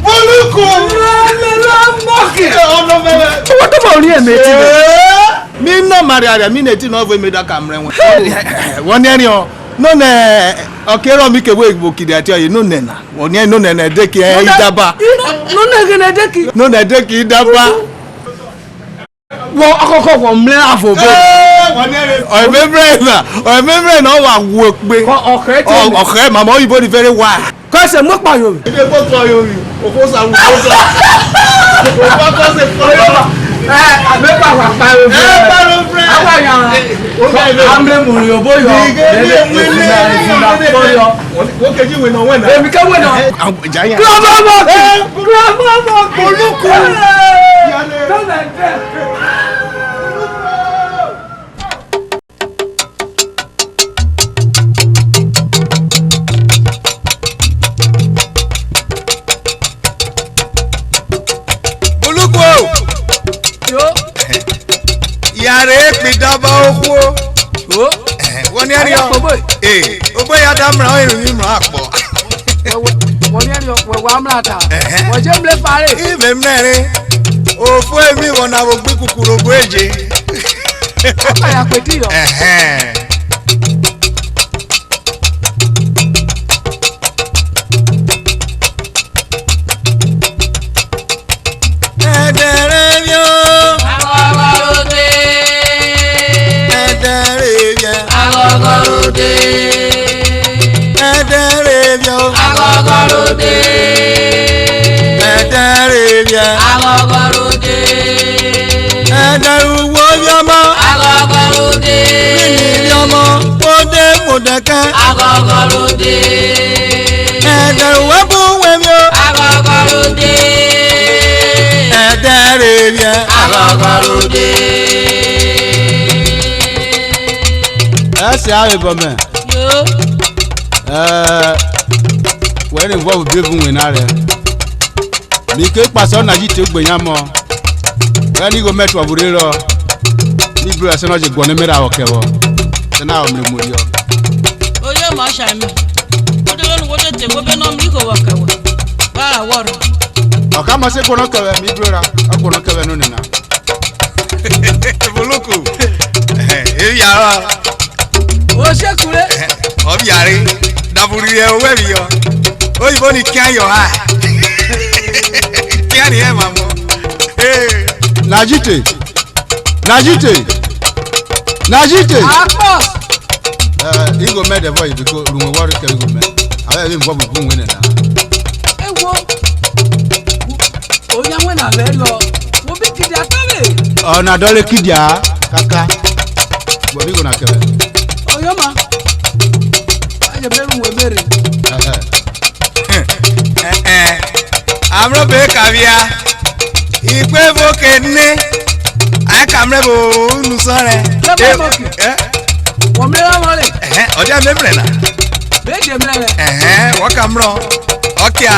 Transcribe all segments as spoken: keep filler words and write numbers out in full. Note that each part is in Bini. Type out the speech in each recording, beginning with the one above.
Boluku! Ọmọ tọmọ ori ẹmẹ ti. Mi na ma rriarria, mi na eti nọ vbe mẹ da ka mrẹ wẹ. Wọ ni ẹriọ, nọ nẹ, ọ kere ọ mi kevbe vbe okidi ati ọye, nọ nẹ na. Wọ ni nọ nẹ nẹ deki idaba. Nọ nẹ ghe nẹ deki. Nọ nẹ deki idaba. Wọ ọkọkọ wọ mrẹ avọ bọ. Ọ membrane na, ọ membrane na ọ wa wu ekpe. Ọ khẹ, ọ khẹ, mama oyibo ni very wide. Kọ sẹ mu kpa yo. Ide kpo kpa yo. Okhuo sa wu kpo kpa. Okhuo kọ sẹ kpa yo. Ẹ, a mẹ kpa wa kpa yo. Ẹ, kpa yo, friend. Awa ya. A mẹ mu yo bo yo. Ige, ige, ige, ige. Wo ke ji wẹ nọ wẹ na. Emi ke wẹ nọ. Ẹ, ja ya. Grandma monkey. Grandma monkey. Oluku. Don't like that. Oluku o! Yo. Ya rre kpidaba okhuo. Yo. Wọ ni ẹriọ. Ayo, kpogbo. Ee, ogbe ya da mra, ọ rinmwian mra akpọ. Wọ ni ẹriọ, wẹ wa mra ta. Ẹhẹn. Wọ je mrẹ fare. Imẹ mrẹ rre. Ofo emi vbọ na vbe ogbe kukuru ogbe eje. Apa ya kpeti yọ. Ẹhẹn. Ẹdẹ rẹ vbiẹ o. Aghọghọ rode. Ẹdẹ rẹ vbiẹ. Aghọghọ rode. Ẹdẹ rẹ vbiẹ o. Aghọghọ rode. Ẹdẹ rẹ vbiẹ. Aghọghọ rode. Ẹdẹ uwu ovbi ọmọ. Aghọghọ rode. Vbene ivbi ọmọ, wo de mu odẹ kẹ. Aghọghọ rode. Ẹdẹ uwu ẹbu wẹ vbiẹ o. Aghọghọ rode. Ẹdẹ rẹ vbiẹ. Aghọghọ rode. Ẹ sẹ avbe bọ mẹ. Yo. Ẹ, wẹ ne vbọ vbe bun wẹ na rẹ. Mẹ ke kpasẹ ọna yi te ogbe yan mọ. Ghẹ ne igho mẹ tuẹ vbe rre rọ. Ni bro ẹsẹ nọ je guọnọ mẹ ra vbọ kẹvbọ. Ẹsẹ na ọ mrẹ mu rriọ. Oye ma sha mi. Wo de lọnu wo de te mo be nọ mi igho vbọ kẹvbọ. Ba ra wọ rọ. Ọ ka ma se guọnọ kẹvbọ mi bro ra. Ọ guọnọ kẹvbọ nọ nena. Boluku. E ya ra. Wo se kure. Ọ vbiare, davurri rẹ owẹ vbiọ. Oyibo ni kian yọ ha. Kian ni ẹmwẹ amọ. Ee. Najite. Najite. Najite. Akpọ. Eh, igho mẹ dẹvọ yi biko, ru wẹ wọrẹ kẹ igho mẹ. Avẹ vbe vọ bu wẹ nẹ na. Ewo. Oya wẹ na vẹ rọ. Wo bi kidia kẹvbe. Ọ na dọle kidia kaka. Gbọdọ igho na kẹvbe. Oyo ma. Aye meru we mere. Ẹhẹ. Eh, eh. Amrọbe kavbia. Ikpe evo ke nẹ. Ae ka mrẹ vbe unu sọnrẹn. Lẹbẹ mọki. Eh? Wọ mrẹ ra mọre. Ẹhẹ, ọ dia mẹ mrẹ na. Be je mrẹ rẹ. Ẹhẹ, wọ ka mrọ. Ọkia.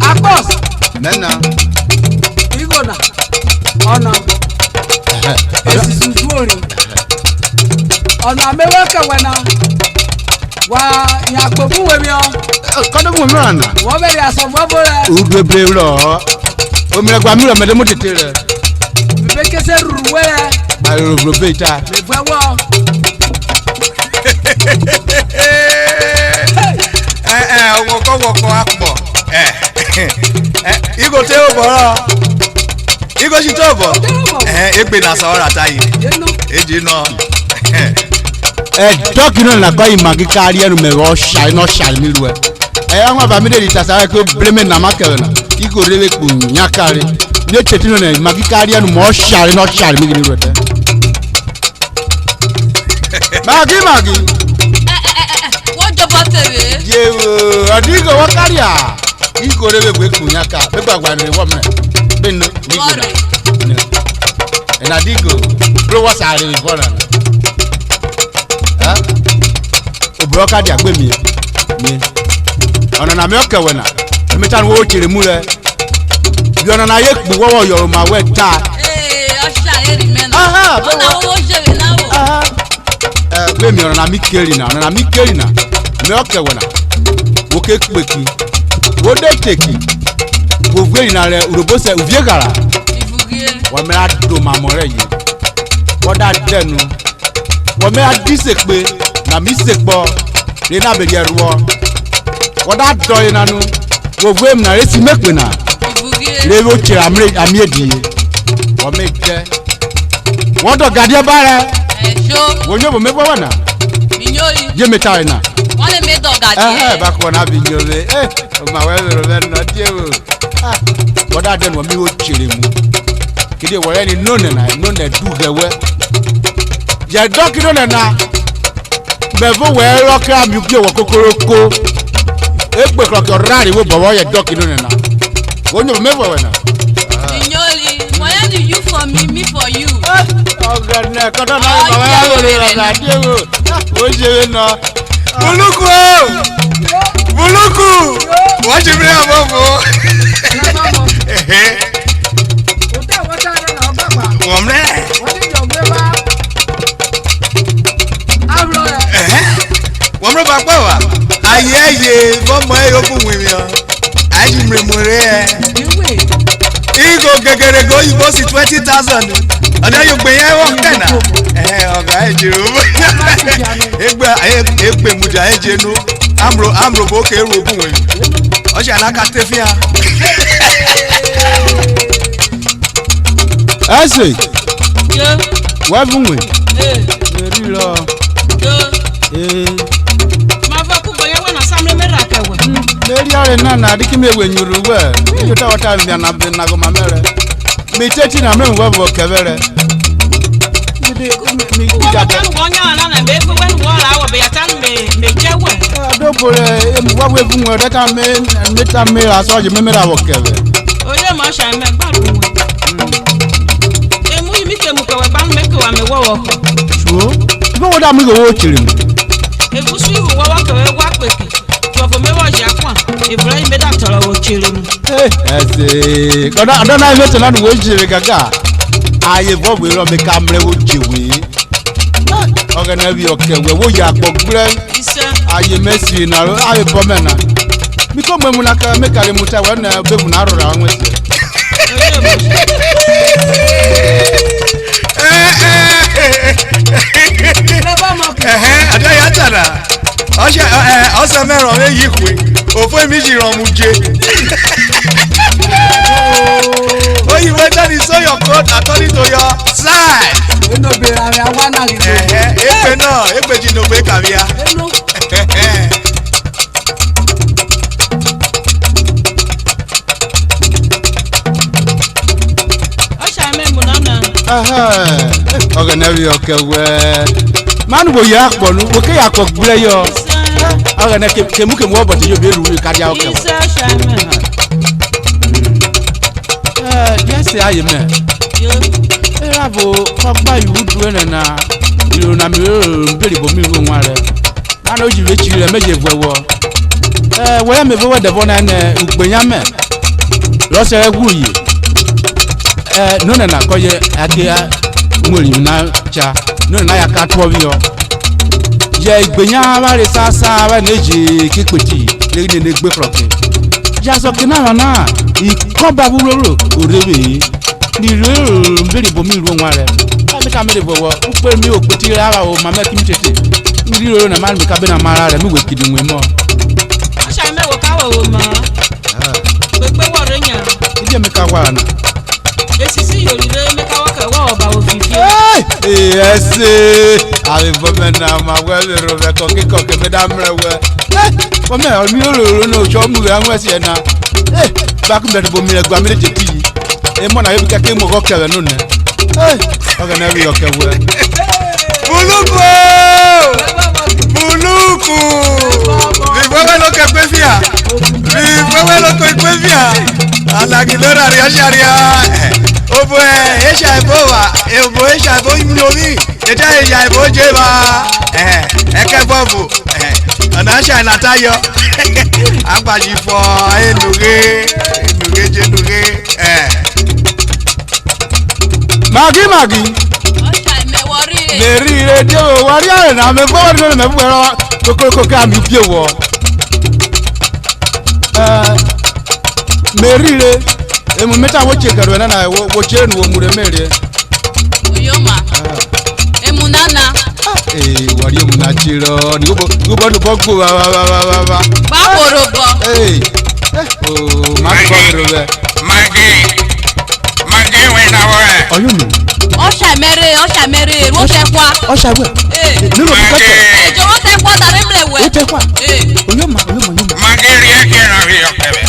Akpọs. Mẹ na. Igho na. Ọna. Ẹhẹ. Esisi udu ori. Ọna mẹ wẹ kẹwẹ na. Wa yan gbogbo uwẹ vbiọ. Kọdọ mu mẹ na. Wọ vbe ya sọ vbọ rẹ. Udu ebre rọ. Omiẹn gua mi rọ mẹ de mu tete rẹ. Bebe kese ruru wẹ rẹ. Ba roro bro be ta. Mẹ vẹ wọ. Ẹ ẹ, ọwọkọ wọkọ akpọ. Ẹ ẹ, igho te obọ rọ. Igho si te obọ. Ẹ ẹ, egbe na sọ ra ta yi. Eji nọ. Ẹ dọki nọ na kọ ima gi ka riẹn nu mẹ vbe ọshare ne ọshare ni ruẹ. Ẹ ya wan ba mi de ri tasa ke bleme na ma kẹrẹ na. Igho rre vbe kpo yan kare. Ne tete nọ na ima gi ka riẹn nu mẹ ọshare ne ọshare mi ghi ni ruẹ tẹ. Magi, Magi. Ẹ, ẹ, ẹ, ẹ, ẹ, wọ́n jọba tẹ̀lé. Ye o, ọdún igho wọ́n kárí à. Igho rẹ vbe wẹ kun yan ka, be gba gba ne wọ́n mẹ. Be no, ni igho na. Wọ́n rẹ̀. Ẹ na di igho, bro, wọ́n sa rẹ vbe na. Ha? Obro ka dia gbe mi. Mi. Ọna na mi ọkẹ wẹ na. Emi ta nu wo chere mu rẹ. Bi ọna na ye kpu wọwọ yọrọ ma wẹ ta. Ee, ọsha eri mẹ na. Aha, bro. Ọna wo je vbe na wo. Aha. Eh, Vbene ọnana mi keri na, ọnana mi keri na, mẹ ọ kẹ wẹ na, wo ke kpeki, wo de teki, wo vueri na rẹ urhobo sẹ uvie ghara, Ivughiẹ. Wa mẹ ra do ma mọ rẹ ye, wa da dẹ nu, wa mẹ ra di isekpe, na mi sekpọ, rhe na vbe rhie rhuọ, wa da dọe na nu, wo vuemu na rhe si mẹ kpe na, Ivughiẹ. Rhe vbe oche ra mre- a miẹn ediye, wa mẹ dẹ. Wọ dọ gadiẹ ba rẹ. Ẹjo. Wo yẹn obọ mẹ vbe wẹ na. Mi yori. Ye mẹ ta ẹre na. Wọ́n lè mí dọ̀gà Ẹhẹ, díẹ̀. Ba kọ na bi yẹn ovbe. Eh, ọ ma wẹ vbe rọ vẹ nọ die o. Ah, wọ da dẹ nu mi wo chere mu. Kede wọ rẹ ni nonẹ na, nonẹ du ghẹ wẹ. Ye dọki nonẹ na. Mẹ vbe wẹ rọ kra mi ugie wọ kokoroko. Egbe kọrọkiẹ ọ rare vbe obọ vbe ọ ye dọki nonẹ na. Wo yẹn obọ mẹ vbe wẹ na. Iyori, why are you for me, me for you? Ọghẹnẹ, kọdọ na Oh, ma wẹ yeah, gha vbe rre yeah, na die o. Wo ye vbe nọ. Buluku o! Buluku! Wọ́n ṣe bí ọmọ fún. Ehe. Wọ́n mẹ́. Ehe. Wọ́n mẹ́ bá pẹ́ wá. Ayé ẹ̀yẹ, bọ́mọ ẹ̀ yóò fún wìnrin ọ. A yi mremure ẹ. Igo gegere go oyibo si twenty thousand. Ọdẹ yóò gbé yẹn wọ kẹna. Ẹ ọgá ẹ jẹ o. Egbe egbe mudia ẹ jẹ nu. Amro amro bo ke ru ogun wẹ. Ọ ṣe alaka te fia. Ẹse. Yo. Wẹ vun wẹ. Eh. Eri lọ. Yo. Eh. Ma vọ ku bọ yẹn wẹ na sa mremere ra kẹ wẹ. Meri ọre na na diki mi ewe nyuru wẹ. Yo ta wata mi na be na go ma mere. Mi teti na mremere wẹ vọ kẹvẹ rẹ. Mi de mi mi Wọ́n ja bá de. Tẹ́lu wọ́n yàn án lánàá, mẹ gbogbo ẹnu wọ́n ra wọ̀ bẹ̀yà tẹ́lu mẹ mẹ jẹ́ wẹ̀. Ado bore emu wa we vun wẹ data me me ta me ra so je me me ra wọ kẹvẹ. Oyè mọ̀ ṣàì mẹ gbàdúrà wẹ̀. Emu yìí mi kemu kẹwẹ bá mi kẹwà mẹ wọ́wọ́ kọ. Ṣùgbọ́n, ibo wo dá mi gò wo chere mi? Egusu ihu wọ́wọ́ kẹwẹ wá pèkì. Tuọfọ mẹ wọ ya kwan. Ibrahim mẹ da tọrọ wo chere mi. Eh, ẹse. Kọda, adọ na ive tọ na nu wo chere gaga. Aye vọ we rọ me ka mrẹ wo je we. Ọghẹnẹ vbe ọkẹ wẹ wo ya kpọ gbrẹ. Isẹ. Aye mẹ si na ro, avbe bọ mẹ na. Mi ko mu emu na ka me ka re mu ta wẹ nẹ obevun na rhọrha ọnwẹn sẹ. Ẹhẹn, a da ya ta na. Ọ sẹ, ẹ, ọ sẹ mẹ rhọnmwẹ yi khue, ofo emi yi rhọnmwẹ uje. Oyibo tell you, sew your coat according to your size. Eno be ra wa na ghi do. Ẹhẹn, egbe nọ, egbe ji ne ogbe ka vbia. Eno. Ẹhẹn. Ọ sha mẹ mu nana. Ẹhẹn, ọghẹnẹ vbe ọkẹ wẹ. Ma nu wo ya kpọ nu, wo ke ya kpọ gbrẹ yọ. Ọghẹnẹ ke- kemu kemu ọbọ te yo be ru ka dia ọkẹ wẹ. Isẹ ọ sha mẹ. Ẹ, yes, aye mẹ. Yo. Erha vo ọgba yu du ẹnẹ na, iro na mi ro beri bo mi ru wan rẹ. Nana oyi vbe chiri rẹ mẹ ye vuẹ wọ. Ẹ, wẹ ya mẹ vbe wẹ dẹvọ na nẹ ugbeyan mẹ. Rọ sẹ wu ye. Ẹ, nonẹ na kọ ye a ke a mu eri na cha. Nonẹ na ya ka tuọ vbiọ. Ye igbeyan avbe are sasa avbe ne ye ke kpeti, ne ne gbe khọke. Ya zọ ke na mwa na, ikọba vbe uroro orre vbe. Ni roro mberi bo mi ruo wan rẹ. Ka mi ka mi re vọvọ, ukpe mi okpeti ra gha o ma mẹ ki mi tete. Ni roro na ma mi ka be na ma ra rẹ, mi we kidi wọn mọ. Ọsha mẹ wo ka wo wo ma. Kpekpe wọ rre yan. Iye mi ka wa na. Esisi yori re me ka wa ka wa ọba wo fifi. Ee, ẹse. Avbe vọ mẹ na ma wẹ vbe ro vbe kọke kọke me da mrẹ wẹ. Vọ mẹ, ọ mi roro ne otsọ mu vbe anwẹn siẹ na. Ee, ba kun bẹ ne bo mi rẹ gua mi re je ti yi. Emọ na ye bi kẹkẹ mu ọghọ kẹvwẹ nonẹ. Ee, ọghẹnẹ vbe yọ kẹvwẹ. Buluku! Buluku! Vivọ wẹ loko ekpefia. Vivọ wẹ loko ekpefia. Alagidora ria sharia. Obo ẹ, esha ebo wa. Obo esha ebo mi omi. Eja eya ebo je ba. Eh, ẹkẹ bọọbụ. Eh, ọna sharia na ta yọ. Agbaji fọ enughe, enughe je nughe. Eh. Magi, Magi. Ọsha mẹ wọrri. Mẹ rhirhe, die vbe wa rhie ẹre na, mẹ vbe wa rhie ẹre na, mẹ vbe wẹ ra kokoroko ke a miẹn ubiẹ wọ. Eh, mẹ rhirhe, emu mẹ ta wo tie kẹrẹ nana, wo, wo tie nu wo mu rre mẹ rre. Oyoma. Ah. Emu nana. Eh, wa rhie emu na tie rọ, ni wo bo, ni wo bo do bọ gbo va, va, va, va, va, va. Ba wo ro bọ. Eh, eh, oh, ma ti bọ rre vẹ. Maggie. Maggie wẹ na wẹ. Ọyọ mi. Ọsha mẹ rre, ọsha mẹ rre, ru otẹ kua. Ọsha wẹ. Eh. Nínú ọdún pẹpẹ. Ẹ jọ̀wọ́ tẹ kua, dare mrẹ wẹ. Otẹ kua. Eh. Oyọ ma, oyọ ma, oyọ ma. Maggie rhie ẹkẹ na rhie ọkẹvẹ.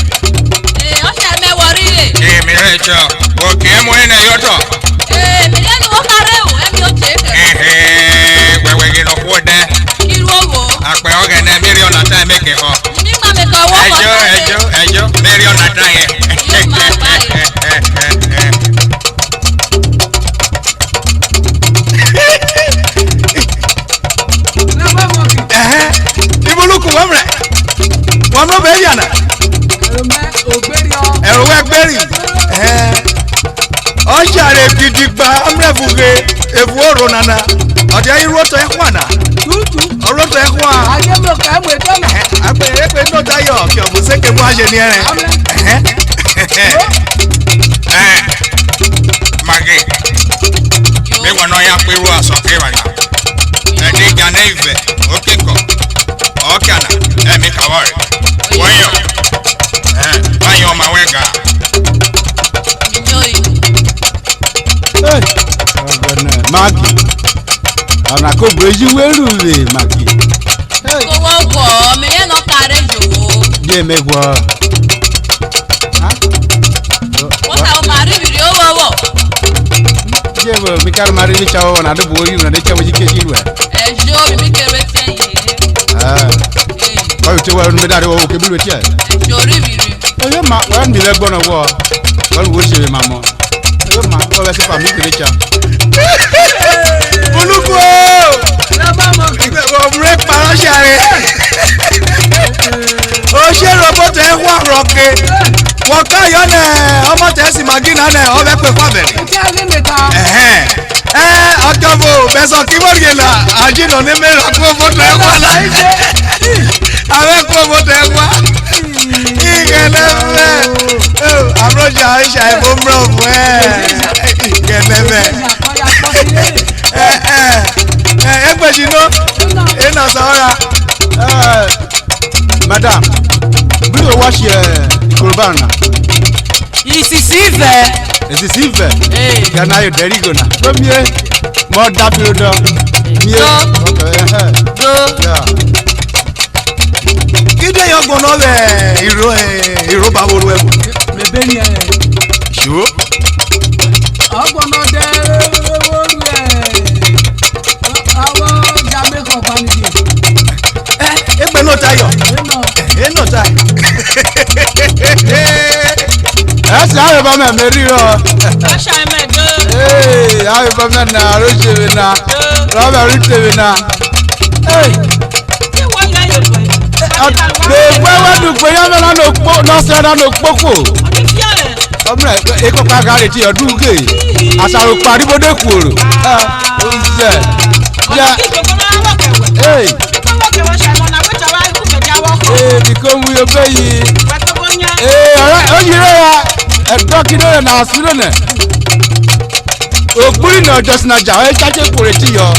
Eh, ọsha mẹ wọ rhie. Eh, mi rẹ chọ. Wo ke mu ẹnẹ yọ tọ. Eh, mi rẹ nu wo kare o, ẹ mi o che kẹ. Eh, eh, wẹwẹ ghi nọ khuo dẹ. Iru owo. Akpẹ ọghẹnẹ, mi rhie ọna ta ẹmẹ kẹ họ. Mi ma mẹ ka wo. Ẹjọ, ẹjọ, ẹjọ, mẹ rhie ọna ta yẹn. Yóò máa bá yẹn. Ẹhẹn, Ibuluku, wẹ mrẹ, wẹ mrẹ obọ ẹre na. Ẹro mẹ, ogberi ọ. Ẹro wẹ gberi. Ẹhẹn. Ọ jare gidigba, a mrẹ vughe, evu oro nana. Ọ dia i ru otọ ẹkhua na. Tutu. Ọ ru otọ ẹkhua. A ye mrẹ ka mu eto na. Ẹhẹn, a gbe, e gbe nọ da yọ, ọkiọ bu seke mu a ye ni ẹrẹn. Amẹ. Ẹhẹn. Ẹ, Maggie, mẹ wa nọ ya kpe ru asọn ke evba na. Ẹdẹ igan ne ivẹ, okekọ, ọkiana, ẹ mẹ ka vbọ rre. Wẹ yọ. Ẹ, wa yọ ọma wẹ ga. Hey, ọgbẹnẹ, Maggie. Ọna kobọ eyi wẹ ru vbe, Maggie. Hey. Ko wọ wọ, mẹ yẹn nọ ka rre yo. Ye mẹ wọ. Ha? Wọ ta ọ ma rri vbirri ovbọvbọ. Ye vbe mi ka ma rri vbe cha vbọ na do bu yu na de cha vbe yi ke yi ruẹ. Ẹ yo, mi mi ke rre tiẹ ye. Ah. Eh. Wa yo te wa nu me da re wo ke bi rre tiẹ. Ẹ yo rri vbirri. Oyo ma, wa mi lẹ gbọnọ wọ. Wa wo se vbe ma mọ. Oyo ma, wa vbe se fa mi kere cha. Uluku o! Ọmọ rẹ kpa ọsha rẹ. Oshẹ robot ẹ khua rhọke. Wọ ka yọ nẹ, ọmọ tẹ si Maggie na nẹ, ọ vbe kpe kpa vẹ ni. Ẹhẹn. Ẹ, ọtọvo, bẹsọ ki vbo rhie na, a ji nọ ne mẹ ra kpo photo ẹkhua na. A vbe kpo photo ẹkhua. Ighẹ ne mẹ. Amrọja Aisha, ebo mrọ vuẹ. Ighẹ ne mẹ. Ẹ, ẹ, ẹ, egbe ji no. Ena sa ọra. Ẹ, madam, biri owa shi, ẹ, ikoroba na. Isisi ivẹ. Isisi ivẹ. Ee. Gana yo dẹrigho na. Lomie, mọ da fi odọ. Mie. Do. Okay, ẹhẹ. Do. Yeah. Ide yọ gbọnọ vbe iro, eh, iro ba vbe oruẹ vbo. Mẹ be ni ẹ. Sure. Ọ gbọnọ dẹ vbe oruẹ. Avọ ya make up and dey. Eh, egbe no ta yọ. Eno. Eh, no ta. Ẹ sẹ avbe obọ mẹ, mẹ rri rọ. Ọsha mẹ do. Ee, avbe obọ mẹ na, aro jere na. Do. Rọ mẹ rute vbe na. Ee. Wẹ wẹ du gbe ya mẹ na no kpo, no sẹ na no kpo kpo. Ọmọ ekọkpa gha re ti ọdun ghe. Asaro kparibo de kuoro. Ah, ozẹ. Ya. Hey. Ee, biko mu yo be yi. Ee, ọrẹ, oyi re ya. Ẹdọ ki do na asu nẹ. Ogburi nọ just na ja, ẹ chache kuore ti yọ.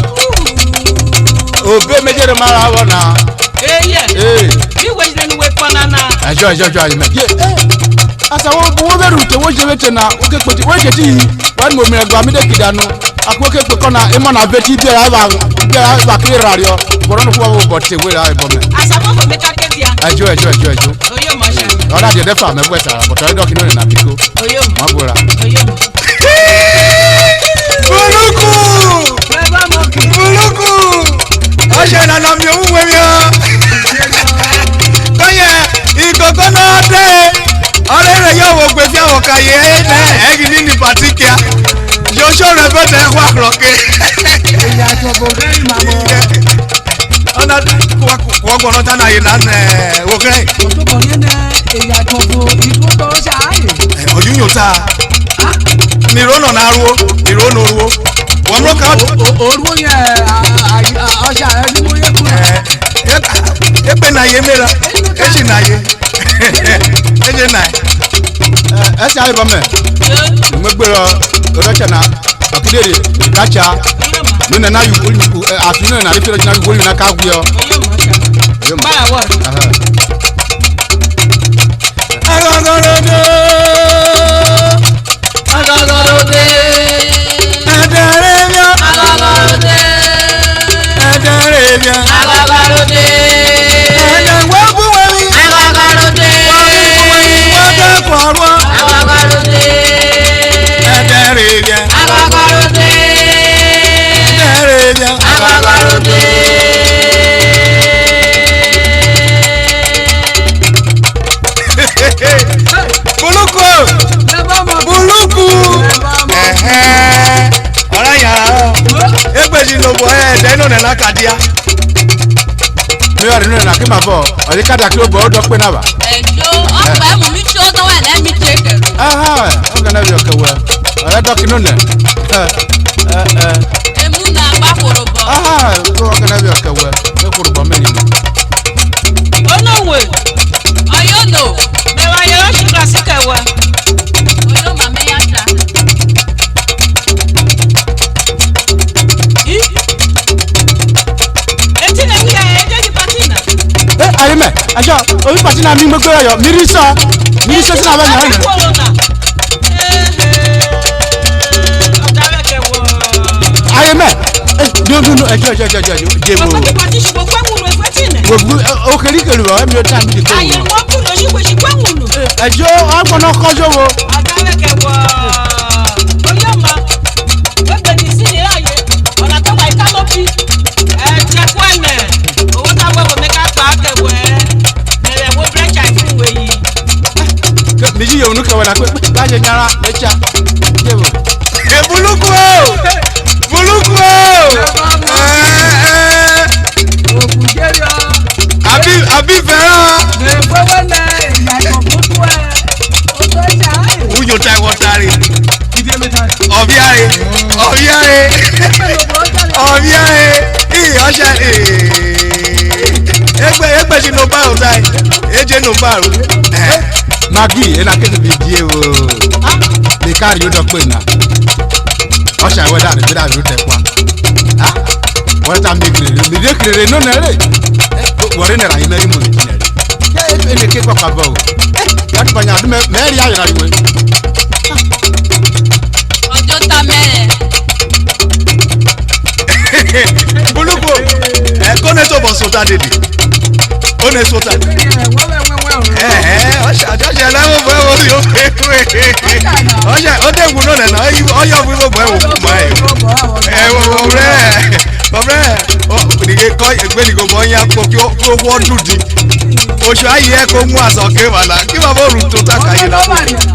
Obe mejere ma ra vbọ na. Eye. Ee. Bi wẹ jẹ ne uwẹ kpọ nana. Ẹjọ, ẹjọ, ẹjọ, ayi mẹ. Ye. Asa wo, wo vbe rute, wo je vbe te na, wo ke kpoti, wo ke ti yi. Wa ni mo mẹ gba mi de kidanu. Akpo ke kpe kọna, emọ na vbe ti biẹ ra va, biẹ ra va kiri rariọ. Bọrọ no kuwa wo bọ te we ra ebọ mẹ. Asa wo ko me ka ke dia. Ẹjọ, ẹjọ, ẹjọ, ẹjọ. Oyo ma sha. Ọna dia de fa mẹ wẹ sara, but I don't know na biko. Oyo ma. Ma bora. Oyo ma. Buluku! Buluku! Ọsẹ na na miẹn uwẹ mia. Kọyẹ, ikoko na dẹ. Ọrẹ rẹ yọ wo gbe fi awọ ka ye nẹ, ẹ ghi ni ni pati kia. Joshua rẹ bẹ tẹ ẹkhua rhọke. Iya tọ bo gẹ ima mọ. Ọna wa gbọnọ ta na ye na nẹ wo gẹ. Ọtọbọ ye nẹ, iya tọ bo, ikoko ọsẹ aye. Oyunyo ta. Ah. Ni ro nọ na ruo, ni ro no ruo. Ọmọ ka. Oruo yẹn, ọsha ẹdunmọ ye kunu. Egbe na ye mera, eji na ye. Eje na. Ẹ sa eva mẹ. Mo gbe rọ, rọ cha na. Akidere, ka cha. Nuna na yu, asu nuna na ri fere na yu, na ka gwiọ. Aha. Aghọghọrode, aghọghọrode, ẹdẹrẹmia, aghọghọrode, ẹdẹrẹmia, aghọghọrode, ẹdẹwẹbuwẹmi, aghọghọrode, wẹbuwẹmi, wẹdẹkọrua, aghọghọrode, ẹdẹrẹmia, aghọghọrode, ẹdẹrẹmia, aghọghọrode. Buluku! Buluku! Ẹhẹn. Ọra yan. Egbe yi no bo ẹdẹ no nẹ na ka dia. Mi wa ri no nẹ na ki ma bọ. Ọ ye ka da kiro bọ, ọ dọ kpe na ba. Ẹjo, ọkpa emu mi cho tọ wẹ nẹ mi che kẹrẹ. Aha, ọ gana bi ọkẹ wẹ. Ọ ya dọ kinu nẹ. Ẹ, ẹ, ẹ. Emu na gba koro bọ. Aha, ọ gana bi ọkẹ wẹ. E koro bọ mẹ ni. Ono we? Ọyọ no. Mẹ wa yẹ ọshi gba si kẹwẹ. Oyo ma mẹ ya cha. Ih. Eti ne wi ya, ede ni party na. Eh, aye mẹ, ajo, obi party na mi gbegbe yo, mi ri sọ, mi ri sọ si na ba nya na. Corona. Eh, eh. Ọdavẹ kẹwọ. Aye mẹ, eh, no, no, no, ajo, ajo, ajo, ajo, ajo, je wo. Ọkọ ti party ṣugbọn kwe wunu ẹgbẹ ti nẹ. Wo, wo, o keri keri wa, mi o ta mi de kwe wunu. Aye wo kunu ṣugbọn ṣugbọn wunu. Ajo, agbọn na kọ jo wo. Ọdavẹ kẹwọ. Oyo ma. Wẹ gbẹdẹ si ni ra ye, ọna te wa ikalopi. Ẹ, jẹ kuẹ mẹ, owó ta wẹ wẹ mẹ ka kpa kẹ wẹ, mẹ vbe wo brẹcha ifu wẹ yi. Ke mi yi ye unu kẹwẹ na kpe, ba ye nyara, mẹ cha. Ye wo. E Buluku o! Buluku o! Ẹ, ẹ. Ogun jeri ọ. Abi, abi fẹrẹ. Mẹ wẹwẹ nẹ, ìyàtọ̀ fún tuẹ. Uyo ta wọ tare. Ọviare, ọviare, ọviare. Ii, ọsha, ii. Egbe, egbe si no ba ota, eje no ba ro. Eh. Maggi, ena ke bi die o. Ah, mi ka ri odọ kpe na. Ọsha wẹ da re, da re otẹ kua. Ah, wẹ ta mi gre, mi de gre no nẹ re. Eh, wẹ re nẹ ra yi mẹ ri mo ni nẹ re. Ke ene ke kpakpa bọ o. Eh, ya tu pa nya du mẹ, mẹ ri ayọ na ri wẹ. Ọjọ́ ta mẹ́rẹ̀. Buluku, ẹ, kó ne tó bọ̀ sọta dede. Ó ne sọta. Ẹ, ẹ, ọṣẹ, ọṣẹ, ọṣẹ, lẹ́wọ̀n bọ̀ ẹ̀wọ̀n yóò pé pé. Ọṣẹ, ó dé wù náà nẹ̀nà, ọyọ wí bọ̀ ẹ̀wọ̀n kù máa ẹ̀. Ẹ, wọ̀, wọ̀ rẹ̀, wọ̀ rẹ̀, ọ, nìyẹn kọ́, ẹgbẹ́ nìkan bọ̀ yẹn kó kí ó, kí ó wọ́ dùdì. Oṣù ayé ẹ kó mú àṣọ ké wà lá, kí bàbá òrùn tó tàkà yìí náà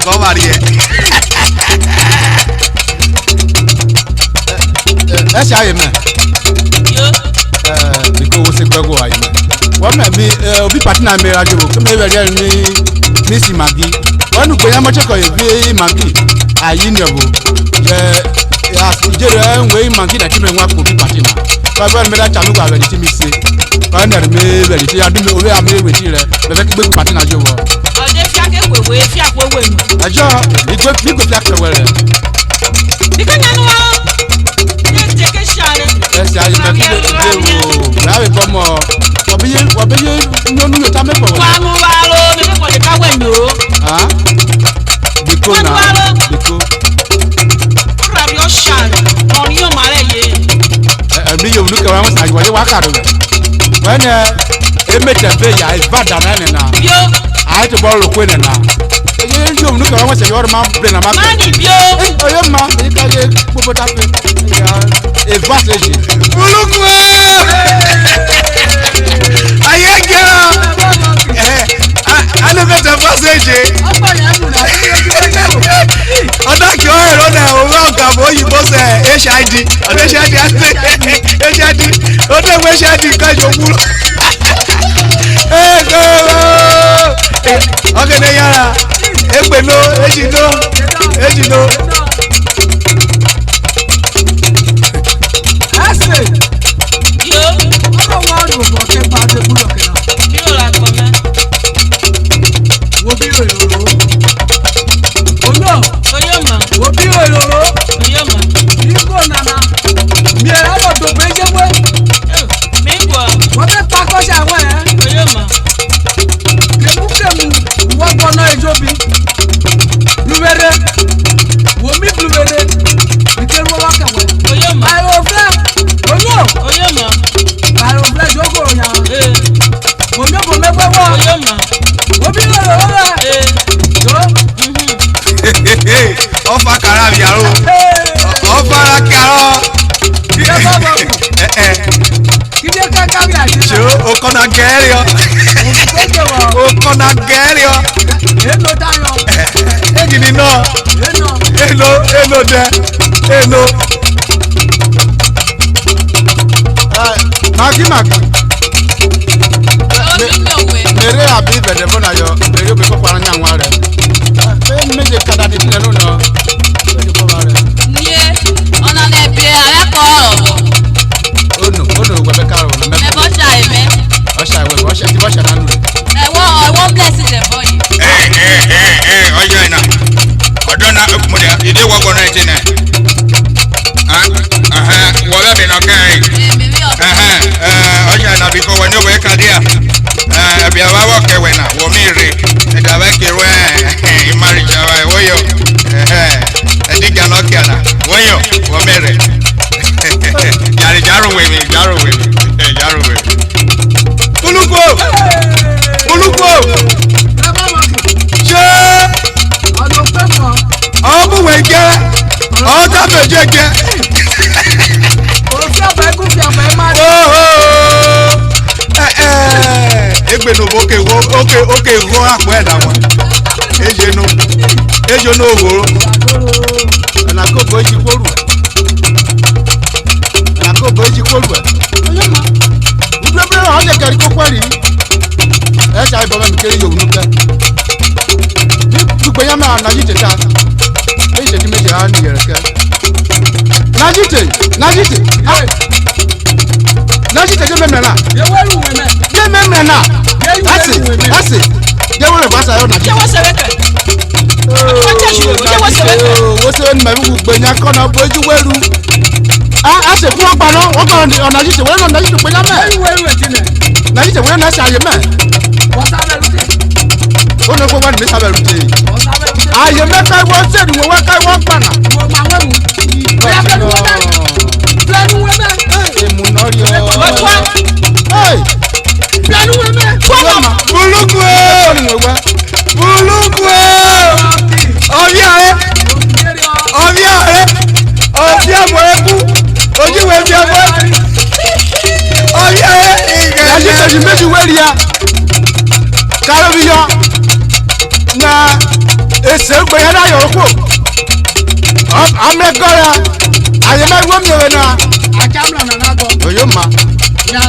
kó bá rí ẹ. Ẹ ṣe àyè mẹ. Yo. Ẹ, biko wo se gbẹgo àyè mẹ. Wọ́n mẹ̀ mi, ẹ, obi pàtí náà mi ra jòwó, kí mi bẹ̀rẹ̀ mi, mi sì Maggi. Wọ́n nù gbé yẹn mọ́tò kọ̀ yẹ bí Maggi. Àyè ni ọ̀bù. Yẹ, ìjẹ́rẹ̀ ẹ̀ ń wé Maggi náà tí mi wá kó bí pàtí náà. Bàbá mi dá tàmí wà rẹ̀ tí mi ṣe. Ọ̀nà mi rẹ̀ tí a dùn mi, òwe àmì ìwé tí rẹ̀. Bẹ̀bẹ̀ kí gbé pàtí náà jòwó. Ọdẹ fi akẹ́kọ̀ọ́ ìwé, fi àpò ìwé nù. Ẹjọ́, ìgbé, ìgbé fi akẹ́wẹ́ rẹ̀. Bí kẹ́nyà nù wá. Ní ti kẹ́ ṣàrẹ̀. Ẹ ṣe àyè mẹ́kí lè dìde wò. Láàrin bọ́mọ. Ọ̀bí yé, ọ̀bí yé ní onú yóò tá mẹ́fọ̀ wẹ̀. Wà á mú wa ro, mi fẹ́ kọ̀dé ká wẹ̀ yìí o. Hàn? Biko na. Wà á mú wa ro. Biko. Rabi ọ̀ṣà, ọ̀rìn yóò máa rẹ̀ yé. Ẹ, ẹ̀mí yóò nú kẹwàá wọn ṣàyẹ̀wò, ẹ wá kàdó rẹ̀. Wẹ́n ẹ, ẹ mẹ́tẹ̀ bẹ́ẹ̀ yà, ẹ bá dànù ẹ̀ nẹ̀ na. Yó. Àyè ti bọ́ lóko ẹ̀ nẹ̀ na. Eye yom nu kẹrẹ wọn sẹ yọrọ ma bre na ma kẹ. Mani bio. Eh, oye ma, eyi ka ye gbogbo ta pe. Ya, e va se je. Buluku. Aye gẹ. Eh, a, a le mẹtẹ va se je. Ọdọ kí ọ èrò náà, òun ọgá bó yìí bó sẹ H I D. Ọdọ H I D àti H I D. Ọdọ ìwé H I D ká yòókù. Eh, oh, oh. Eh, ọgẹdẹ yara. Egbe no, eji no, eji no. Gẹrriọ. Okọ na gẹrriọ. Eno dayo. Egini nọ. Eno. Eno, eno dẹ. Eno. Eh, Magi, Magi. Ọdún mi òwe. Mere abi bẹdẹ fọ na yọ, mere obe kọkọ ara yan wa rẹ. Eh, me me je kada di nẹ no nọ. Me je kọ wa rẹ. Nie, ọna nẹ bi ara kọ ọrọ. Ono, ono wẹ bẹ ka rọ nọ mẹ. Mẹ bọ cha emẹ. Ọsha wẹ, ọsha ti bọ cha na nu. Ẹwọ, ẹwọ bless the boy. Eh, eh, eh, eh, ọjọ ina. Ọdọ na, mo de, ide wọ gbọnọ ẹte nẹ. Ah, aha, wọ bẹ bi nọ kẹ. Eh, mi bi ọ. Aha, eh, ọjọ ina bi ko wẹ ni wẹ ka dia. Eh, bi ava wọ kẹ wẹ na, wọ mi re. Ẹdẹ avbe ke ruẹ, eh, marriage ava, wọ yo. Eh, eh, ẹdẹ ga nọ kia na, wọ yo, wọ mẹ rẹ. Jare, jare uwẹ vbe, jare uwẹ vbe, eh, jare uwẹ vbe. Buluku o! Buluku o! Ṣé ọ bu wẹ jẹ? Ọ ta fẹ jẹ jẹ. Oho! Eh, eh, egbe no bo ke wo, oke, oke gho akpọ ẹdẹ wọn. Eje no, eje no wo. Ẹna ko bo iji kworu. Ẹna ko bo iji kworu. Udu ebere ọhọ ne kẹri koko ẹri. Ẹ sa ibọ mẹ mi kere yo unu kẹ. Ni dugbe yan mẹ a na yi teta. Eyi teta mẹ je a ni yẹrẹ kẹ. Najite, Najite, ah. Najite, ye mẹmẹ na. Ye mẹmẹ na. Ẹse, ẹse. Ye wẹrẹ basa yo Najite. Wo se ni mẹ bi wu gbe yan kọ na bo ju weru. Ah, ẹse kun ọgba nọ, ọgba nọ Najite, wẹrẹ nọ Najite gbe yan mẹ. Najite wẹrẹ na ẹse aye mẹ. Ó ní kó wá ní mi sábẹ̀ rute. Aye mẹ ka wọ sẹ́ni wọ wá ka wọ gbàna. Emu nọ ri ọ. Hey. Buluku o! Buluku o! Ọvia re! Ọvia re! Ọvia mọ eku! Ojú wo fi ọmọ? Ọvia re! Ìgbà yẹn. Ẹ̀yin tẹ̀sí méjì wé ria. Karo bi yọ. Na ese gbe ya na yọ kpo. Amẹ gọra. Aye mẹ wo mi ore na. Achamla na na gọ. Oyo ma. Ya.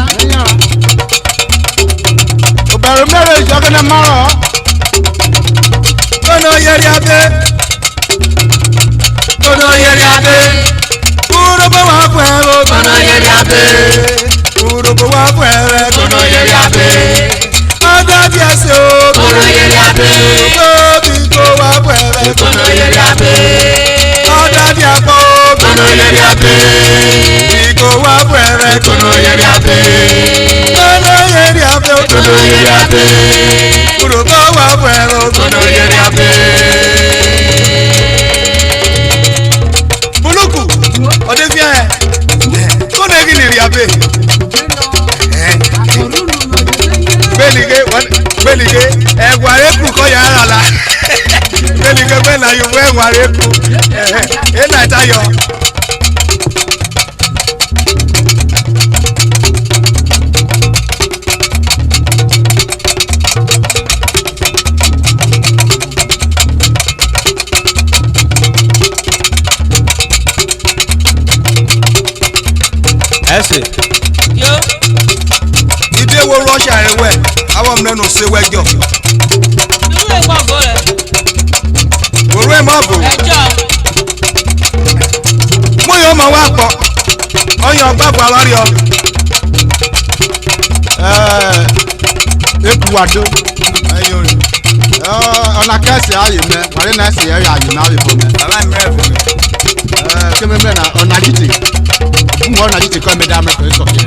Obaro mere yọ gene ma rọ. Kono yeri abe. Kono yeri abe. Urhobo wa fue o. Kono yeri abe. Urhobo wa fue o. Kono yeri abe. Ọdọ di ẹsẹ o. Kono yeri abe. Obi ko wa fue o. Kono yeri abe. Ọdọ di akpọ. Kono yeri abe. Iko wa fue o. Kono yeri abe. Kono yeri abe. Kono yeri abe. Urhobo wa fue o. Kono yeri abe. Buluku, ọ de fian hẹ? Kọ ne ghi ne rhie abe. Belighe, belighe, ẹguare ku kọ ya rala. Belighe, wẹ na yo, wẹ ẹguare ku. Ena ta yọ. Ẹse. Yo. Ibi ewo Russia rẹ wẹ, avọ mrẹ ne ọ se wẹ jọ. Irú ẹ wọ ọgọ rẹ. Orhu ẹmọ ọvo. Ẹjọ. Mo yọ ọmọ wa kpọ. Ọyọ ọgba fua lọ rriọ. Eh, Ekuwado. Ẹyin orin. Eh, ọna kẹsẹ aye mẹ, ware na ẹsẹ ẹre aye mẹ avbe ebo mẹ. Baba mẹ ebo mẹ. Eh, keme mẹ na, ọna jite. Umu ọna jite kọ mẹ da mẹ kọ sọ kẹ.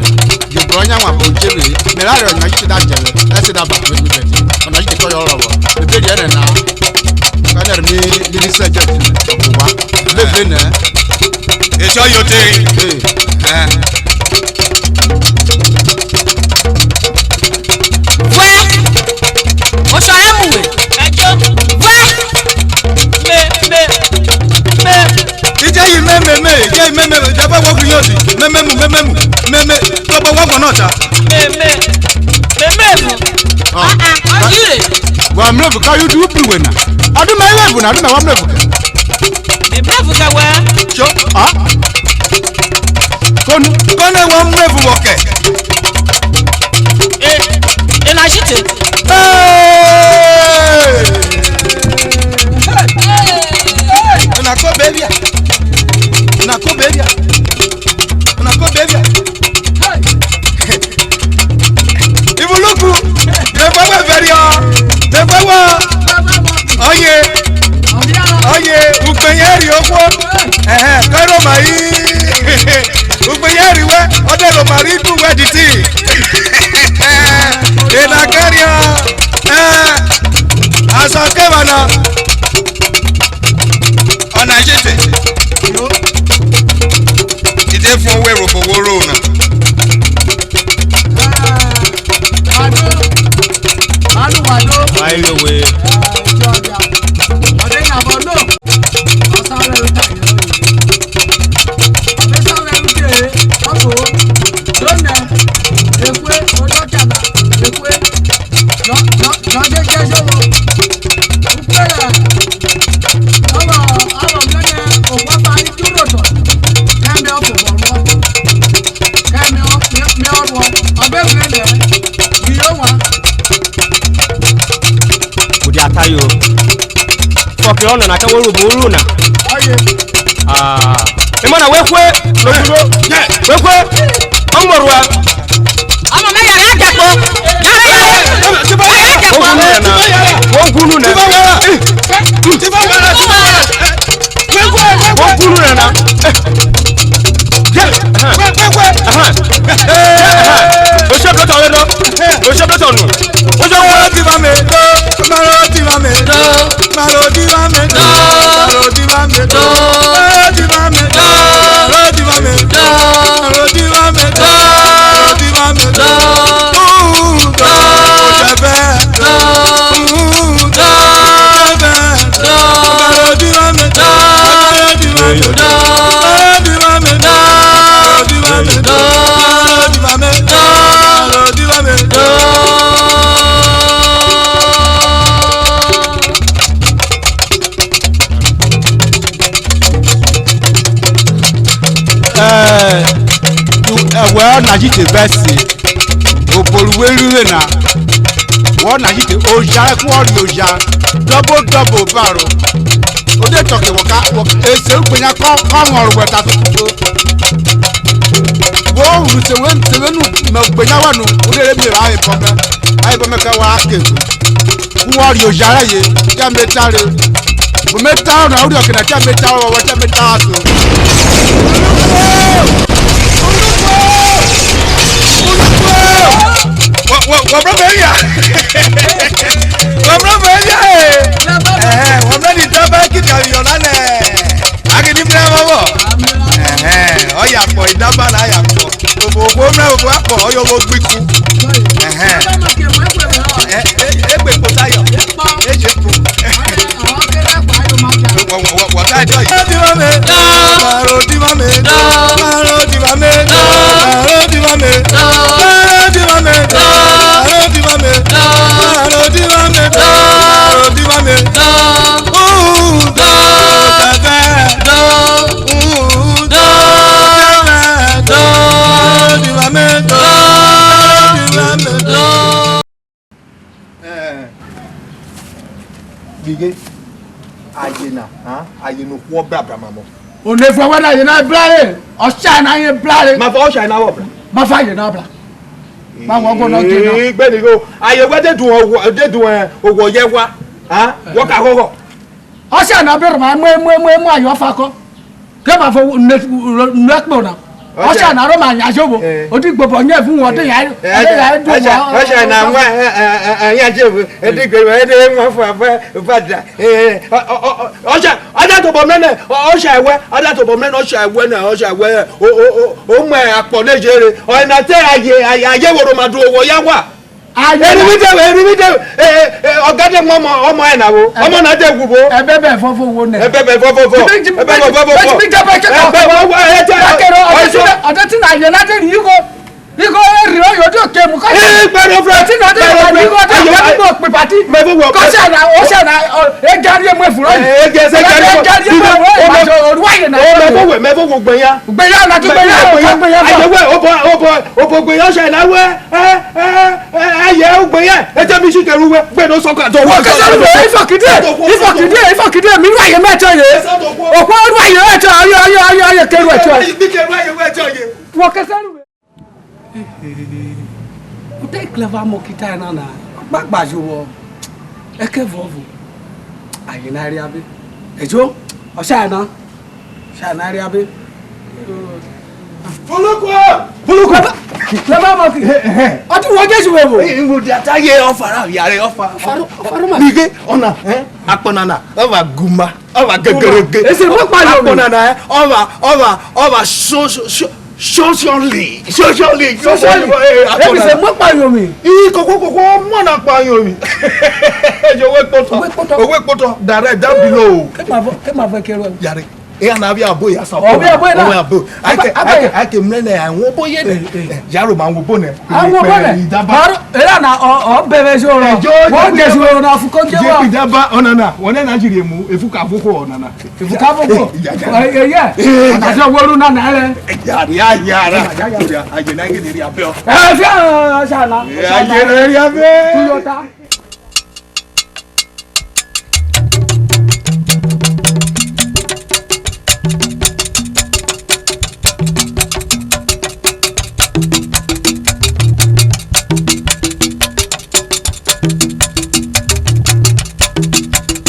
Ye bro nya wa bo jere. Mẹ ra rẹ ọna jite da jere. Ẹsẹ da ba mi bẹ. Ọna jite kọ yọ rọvọ. Ebe rẹ na. Ka ne mi mi ni sẹ jẹ. Wa. Lebe nẹ. Esi ọ yo te. Ee. Ẹ. Wẹ, osa ẹ mu wẹ. Ẹjọ. Wẹ. Me, me, me. Ije yi me, me, me, ije yi me, me, ije bọ wọ fi yọ si. Me, me mu, me, me mu, me, me. Tọbọ wọ gbọ nọ ta. Me, me, me, Ah, ah, ọ yi re. Wa mrẹvughe ka yu du ubi wẹ na. Ọ di mẹ i mrẹvughe na, ọ di mẹ wa mrẹvughe. Mẹ mrẹvughe wẹ. Cho, ah? Konu, konu wa mrẹvughe kẹ. Eh, ena shite. Hey! Una ko bevia. Una ko bevia. Una ko bevia. Ivuluku, mẹ fẹ wẹ vẹrriọ, mẹ fẹ wẹ. Ọye, ọye, ugbeyan rhie okhuo. Ẹhẹn, kẹrọ ma yi. Ugbeyan rhie wẹ, ọ de rhoma rhie idu wẹ diti. Ena kẹrriọ, eh, asọn kẹmwa nọ. Ọna yete. I de fun wẹ vbe obọ wo ro na. Wa i lo we. Odi ata yo. Fọkẹ ọnọ na ka wo ru obo ru na. Ah, emọ na wẹ khuẹ, lọ duro. Wẹ khuẹ. Ọmọ ruẹ. Ọmọ mẹ yàrá àjàpọ̀. Yàrá yàrá. Wọ́n kunu nẹ na. Wọ́n kunu nẹ. Wọ́n kunu nẹ na. Oṣù dọ́tọ̀ rẹ lọ. Oṣù dọ́tọ̀ nù. Oṣù wọ́n ti bá mi lọ. Maro di ma me do, maro di ma me do, maro di ma me do, maro di ma me do, maro di ma me do, maro di ma me do, maro di ma me do. Ooh, do, jẹbẹ, do, ooh, do, jẹbẹ, do, maro di ma me do, maro di ma me do, maro di ma me do, maro di ma me do, maro di ma me do, maro di ma me do. Eh, du, eh, wẹ ọna yi te vẹse, oboru wẹ rhie na, wẹ ọna yi te oja, ẹkun ọ rhie oja, dọbo dọbo baro. Ode tọke wọ ka, wọ, ese ugbeyan kọ, kọ mwẹ ọre wẹ ta to kuto. Wo ru se wẹ, se wẹ nu, mẹ ugbeyan wa nu, ode re mi ra e bọ mẹ, a e bọ mẹ ka wa ke. Uwa rhie oya rẹ ye, te a miẹn ta re. Mẹ ta ọna urhiọke na, te a miẹn ta ọvbọvbọ, te a miẹn ta aso. Wa, wa, wa brother ya. Wa brother ya, eh. Eh, wa brother ni daba kika yo na nẹ. A ghi ni mrẹ vbọ. Eh, ọ ya kpọ, idaba na ya kpọ. Obo, obo mrẹ, obo akpọ, ọ yo wo gbiku. Ẹhẹn. Ẹ, ẹ, egbe kpotayọ. E ye kpo. Wọ, wọ, wọ, wọ ka ẹjọ yìí. Rodi ma me. Rodi ma me. Rodi ma me. Rodi ma me. Rodi ma me. Rodi ma me. Rodi ma me. Ooh, da, da, da. Eh, gege, aye na, ah, aye ne okhuo brabra mamọ. One fua wẹ na aye na brare, ọsa na ye brare. Ma fa ọsa na wọ bra. Ma fa aye na bra. Ma wọ ọgbọ nọ je na. Ee, gbẹnigho, aye wẹ de dun owọ, de dun, eh, owọ ye wa, ah, wọ ka ghọghọ. Ọsa na bẹrẹ ma mu, mu, mu, mu aye ọfa kọ. Ke ma fo ne, ne kpo na. Ọsa na ro ma yan yowo. Eh. Odi gbobọ yẹn vun wọn de ya, eh, de ya du ọsa, wa. Ọsa na wa, eh, eh, eh, eh, yan yowo. Edi gbe, edi wọn fo, fo, fada. Eh, ọ, ọ, ọ, ọsa, ada to bọ mẹ nẹ, ọsa ẹwẹ, ada to bọ mẹ nẹ, ọsa ẹwẹ nẹ, ọsa ẹwẹ, o, o, o, o mẹ akpọ ne ye re. Ọ na te aye, aye, aye wo ro ma du owọ ya wa. Aye. Eri mi de, eri mi de, eh, eh, eh, ọga de mu ọmọ, ọmọ ẹ na wo. Ọmọ na de wu bo. Ẹbẹbẹ fọfọ wo nẹ. Ẹbẹbẹ fọfọ fọ. Ẹbẹbẹ fọfọ fọ. Ẹbẹbẹ fọfọ fọ. Ẹbẹbẹ fọfọ fọ. Ọdẹ tí na yẹ na de ri yugo. Igho erriọ yo do ke mu ka. Eh, gbẹrẹ ofra. Ti na de gbẹrẹ ofra. Igho de ke mu kpe party. Mẹ bo wọ. Ko se na, o se na, e gari mu efura. Eh, e gari mu. E gari mu efura. O mẹ bo wẹ, mẹ bo wọ gbeya. Gbeya na tu gbeya, gbeya. Aye wẹ, obo, obo, obo gbeya se na wẹ. Eh, eh, eh, aye ugbeya. E je mi si kẹrẹ uwẹ. Gbe no sọ ka do. Wọ kẹsẹ ru ifọ kide. Ifọ kide, ifọ kide. Mi ru aye mẹ tọ ye. Okwa ru aye mẹ tọ. Aye, aye, aye, aye, kẹrẹ tọ. Mi kẹrẹ aye mẹ tọ ye. Wọ kẹsẹ ru. Ude clever monkey ta na na, gbagba yo wọ. Ẹkẹ vọvọ. Aye na rhia be. Ejo, ọsa na. Ọsa na rhia be. Buluku! Buluku! Clever monkey. Ọtí wọ Jesu wẹ wo? Ìwòdì àtàyè ọfà rà yàrá ọfà. Ọfà rọ, ọfà rọ ma. Nige, ọna, eh? Akpọnana, ọba guma. Ọba gegerege. Ese mo pa yo mi. Akpọnana, eh? Ọba, ọba, ọba so, so, so, socially. Socially. Socially. Eh, akpọnana. Ese mo pa yo mi. Ii, koko, koko, mo na pa yo mi. Yo, we kpotọ. We kpotọ. We kpotọ. Direct down below. Ke ma vọ, ke ma vọ kẹrẹ. Yare. E ana vbe abo ya sa. Ọ vbe abo na. Ọ vbe abo. Ake, ake, ake mrẹ nẹ, a wọn obo ye nẹ. Eh, eh. Eh, yaro ma wọn obo nẹ. A wọn obo nẹ. Idaba. Maro, era na, ọ, ọ bẹvẹ so. Eh, yo, wo yo, Jesu yo. Na fuko je wa. Idaba, ọnana, wọn nẹ na jiri emu, efuka voko ọnana. Efuka voko. Eh, ya, ya. Eh, eh, ya. Eh, ya. Ọna se wo ru na na rẹ. Ya, ya, ya, ra. Ya, ya, ya. Aye na gele ri abẹ o. Eh, fi, ah, sa na. Eh, aye na ri abẹ. Tu yo ta.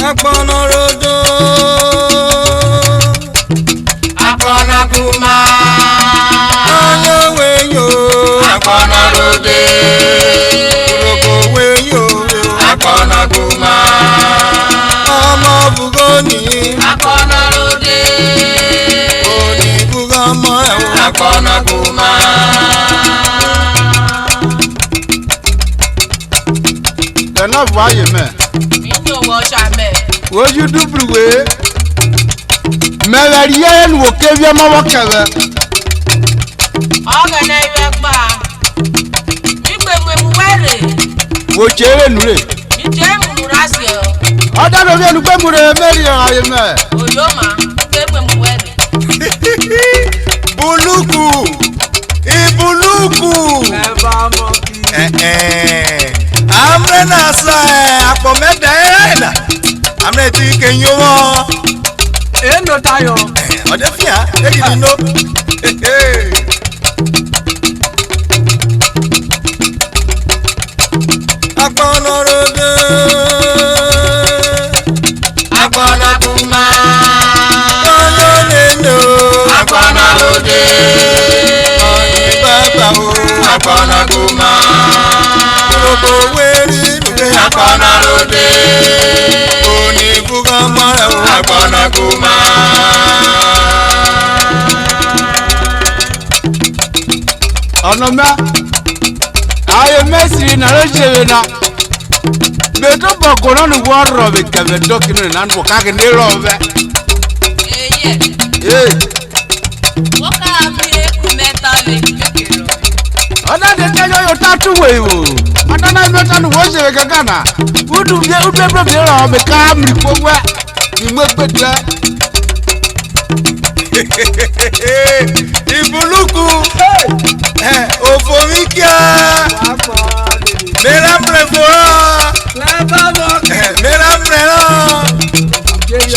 Akpọnọ rodo. Akpọnọ kuma. Ayo we yo. Akpọnọ rode. Uroko we yo. Akpọnọ kuma. Ọmọ bugoni. Akpọnọ rode. Oni buga ọmọ ẹ o. Akpọnọ kuma. Ẹna vua ye mẹ. Iyẹn wọ ọsha mẹ. Oyu dubru we. Mẹ vbe rhie ẹre ne uwẹ ke vbiẹ ọmọ vbe ọkẹvbẹ. Ọghẹnẹ i vbe gba. I gbe mu emu wẹ rre. Wo che vbe enu rre. I che mu mu ra siẹ. Ọ da do vbiẹ ne u gbe mu rre, Meri ọre mẹ. Oyoma, i gbe mu emu wẹ rre. Buluku, ibuluku. Ẹ, ẹ, amrẹ na sa, ẹ, akpọ mẹ da ẹre na. Amrẹ ti ke yo vbọ. E no tayọ. Ẹ, ọ de fian, e ghi ni no. Akpọnọ rode. Akpọnọ kuma. Ọyọ nene o. Akpọnọ rode. Ọyọ baba o. Akpọnọ kuma. Gbogbo weri nugbe. Akpọnọ rode. Oni vuga mara o. Akpọnọ kuma. Ọnọ mẹ, aye mẹ siri na re jere na. Mẹ tobọ guọnọ ne uwẹ rrọọ vbe kẹmwẹ dọki nọ na, ne uwẹ ka ghe ne rrọọ vẹ. Eyẹ. Ee. Wo ka miẹn eku mẹ ta vbe eke rrọọ. Ọ na de te yọ yo ta tu we o. Ọ na na mẹ ta ne uwẹ jere gaga na. Udu viẹ, udu ebro viẹ rrọọ, mẹ ka mi kpo wẹ. Imwegbe dia. Ibuluku. Eh, ofovbi kia. Mera mrẹ fo. Eh, mera mrẹ rọ.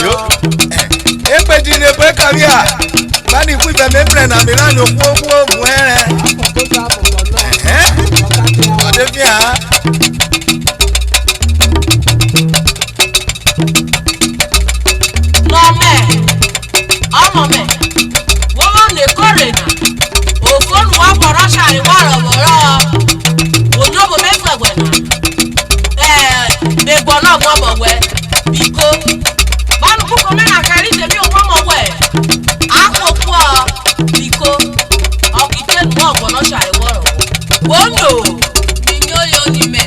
Yo. Eh, ekpe di ne ekpe kavia. Bani ku ive me mrẹ na, mera ne okhuo okhuo mu ẹrẹ. Eh? Ọ de fian. Nọ mẹ, ọmọ mẹ, wo vbe ne ekore na, ofo ne uwa guọrọ share wa rọ vbọ rọ, wo ne obọ mẹ fẹ wẹ na, ẹ, mẹ guọnọ guọbọ wẹ, biko. Vbanu kuko mẹ na khẹ rhie tevbe owa ọmọ wẹ, a khuo khuọ, biko, ọ ghi te ne uwa guọnọ share wa rọ vbọ. Wo no, mi miẹn oyo ni mẹ,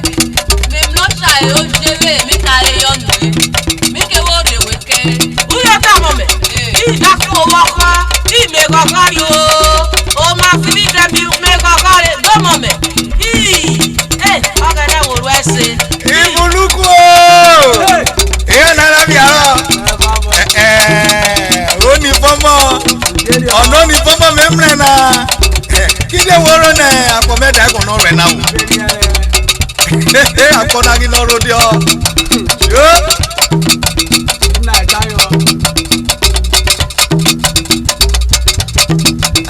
mẹ mrẹ ọshare oje vbe emwi ta re yọ nue, mi kevbe orre wẹ kẹre. U yo tama mẹ, I da khuo vbe ọkhan, I mẹ ghọghọ rrie o, ọ ma sivbi dẹ mi mẹ ghọghọ rre, do Ọnọ ni bọbọ mẹ mrẹ na. Kide wo ro nẹ akpọ mẹ da ẹghọ nọ rẹ na o. Akpọ na ghi nọ rhodiọ. Yo.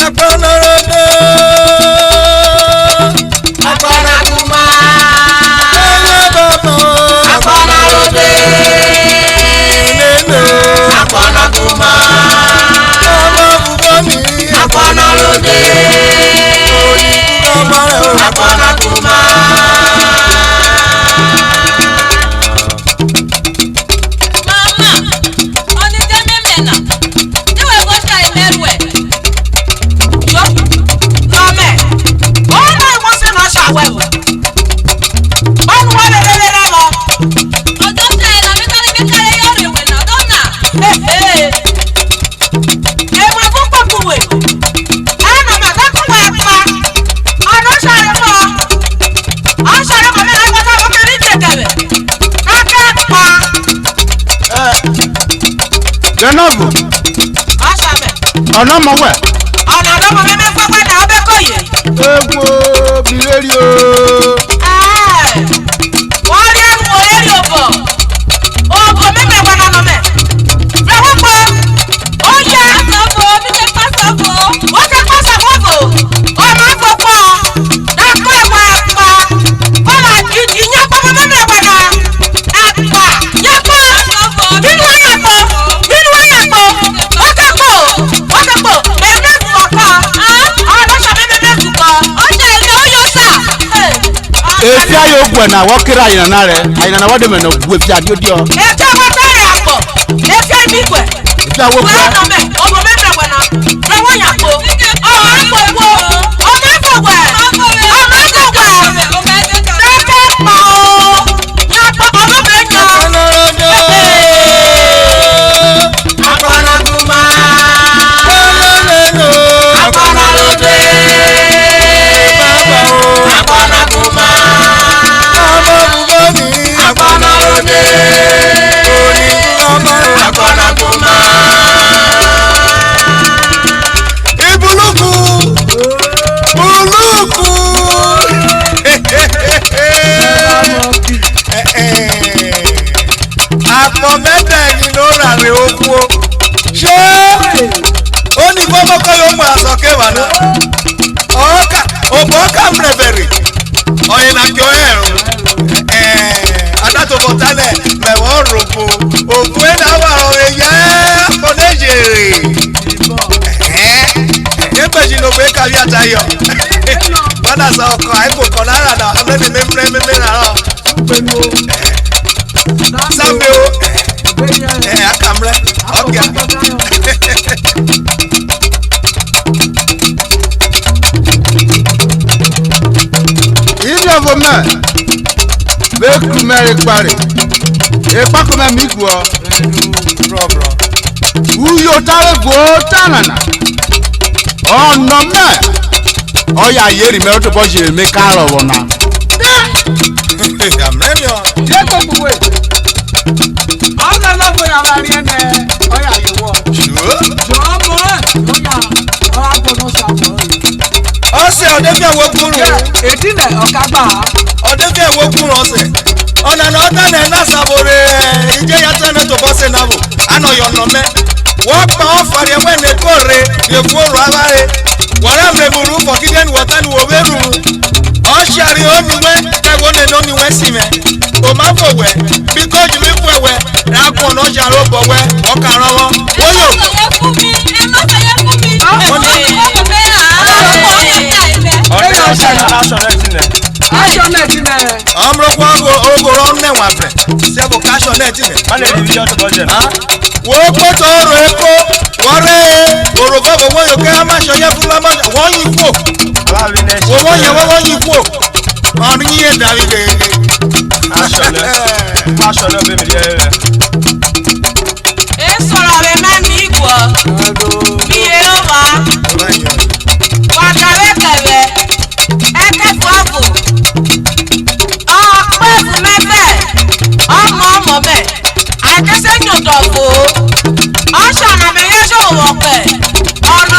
Akpọ nọ rhodiọ. Akpọ na kuma. Ẹyẹ bọbọ. Akpọ na rhodiọ. Nene. Akpọ na kuma. Ọmọ bubọ ni. Akpọ na rhodiọ. Oyi bubọ rẹ o. Akpọ na kuma. Mama, ọni de mẹmẹ na, de wẹ ghe ọsha ẹmwẹ ruẹ. Yo, nọ mẹ, ọ na wẹ sẹ ne ọ sha wẹ wẹ. Ọ nu wẹ vbe vbe vbe lọ. Ọdọ sẹ ẹre, mẹ kare, mẹ kare, yọ rre wẹ na, ọdọ na. Ehe. Ẹmwẹ vbe ukpọkpu wẹ. Ẹ na ma ta ku wẹ kpa. Ọna ọsha rre mọ. Ọsha rre mọ, mẹ na wẹ ta wẹ kere ije kẹvẹ. Ka kẹ kpa. Ghẹ ne ọ vo. Ọsha mẹ. Ọna ọmọ wẹ. Ọna ọmọ mẹ, mẹ fẹfẹ na, ọ bẹ ko ye. Ewo, bi rhie o. Ẹ, wẹ rhie ru, wẹ rhie obọ. Obọ mẹ mẹ wa na nọ mẹ. Rẹwẹ kpo. Oya. Pastor Bo, mi ke Pastor Bo. Wẹ ke Pastor Bo. Ọ ma fo kpo. Da kọ ẹwa ẹkpa. Ọ ma di, di yan kpọmọ mẹ mẹ wa na. Ẹkpa. Yan kpo. Pastor Bo. Bi nu wa yan kpo. Bi nu wa yan kpo. Wẹ ke kpo. Wẹ ke kpo. Mẹ mẹ fu ọkọ. Ah? Ọ lọ sọ mẹ mẹ mẹ fu kọ. Ọ jẹ ẹyọ, ọ yọ sa. Hey. Efia yo guẹ na, wẹ ọ kere ayinna na rẹ, ayinna na wẹ de mẹ ne ọ gu efia diodiọ. Efia wẹ ta rẹ akpọ, efia imi guẹ. Efia wo guẹ. Wẹ nọ mẹ, ọmọ mẹ mẹ wẹ na, rẹ wẹ ya kpo. Ọmọ ẹ kpo wo, ọmọ ẹ kpo wẹ, ọmọ ẹ kpo wẹ. Tẹkẹ kpa o, ya kpa ọmọ mẹ yan. Akpọnọkuma. Akpọnọlode. Baba o. Akpọnọkuma. Ọmọ bubọ ni. Akpọnọlode. Oni bubọ. Akpọnọkuma. Ibuluku. Buluku. Eh, eh. Akpọ mẹdẹ ghi ne ọ ra rre okhuo. Ṣé ó ní fọwọ́ kọ́ yóò mọ aṣọ kẹwàá náà? Ọkà, òbọ̀ ọkà mrẹ̀bẹ̀rẹ̀. Ọ̀yìn nà kí ọ ẹ̀ rùn. Ẹ̀, adatobọta nẹ, mẹ̀wọ̀ rògbò. Ògùn ẹ̀ náà wà ọ̀rẹ́ yẹ, akpọ ne yèrè. Ẹ̀, ẹ̀, ẹgbẹ́ yìí ló gbé kárí àtayọ. Bọ́dà sọ ọkọ̀ àìkò kan lára náà, ọmọ mi mi mi mi mi rà ọ́. Sami o. Eh, akamrẹ. Okay. Iyọvo mẹ, vbe ku mẹ re kpare, ekpako mẹ mi guọ. Uyo ta vbe guo ta nana. Ọnọ mẹ, ọ ya ye erha mẹ, ọ tobọ ye mẹ ka rọvbọ na. Amrẹmiọ. Ye koko uwe. Ọ na lọ wẹ ra vbe ariẹn nẹ, ọ ya ye owọ. Sure. Sure, ọmọ ẹ, ọ ya, ọ ra gbọnọ sa ọmọ ẹ. Ọsẹ ọdẹfia wo gburu. Edinẹ ọkagba. Ọdẹfia wo gburu ọsẹ. Ọna nọ ta nẹ na sabore, ije ya ta nẹ tobọ sẹ na vbo. Anọ yọ nọ mẹ. Wẹ ọkpa ọfa rhie ẹwẹn ne eko rre, rhie fu orhu avbe are. Wẹ ọre mrẹ emwi ru fọ kidie ne wẹ ta ne wẹ vbe ru. Ọ share oni wẹ, ke ẹvbo nene oni wẹ si mwẹ. O ma fo wẹ, biko yi mi fu ẹwẹ, ra guọnọ ọ share obọ wẹ, ọ ka rọvbọ. Woyo. Ẹ má sọ yẹ fún mi, ẹ má sọ yẹ fún mi. Ọ̀rẹ́ náà ṣe aṣọ rẹ̀ ti nẹ̀. Aṣọ náà ti nẹ̀. Ọmọ ọgbọ́n ogo, ogo rọ nẹ̀ wà bẹ̀. Sẹ́bù káṣọ náà ti nẹ̀. Má lè rí iye ọdún bọ́jẹ̀ náà. Wo kpotọ oro eko, wọrẹ orogo vbe wo yo kẹ a ma sọ yẹ fun ma ma wọ yin kuo. Wo wo yẹn wo wo yin kuo. Ọrun yin ẹda vbe ghe. Aṣọ lẹ. Aṣọ lẹ bẹ mi ri ẹ rẹ. Esọra vbe mẹ miẹn iguọ, miẹn Jihova, wa davbe kẹvwẹ, ẹkẹfua ọvo, ọ kpẹvbu mẹ vẹ, ọ mọ ọmọ mẹ, a i te sẹ yan odọ fo, ọ sẹ ọna mẹ ye zẹ ovbọkẹ, ọna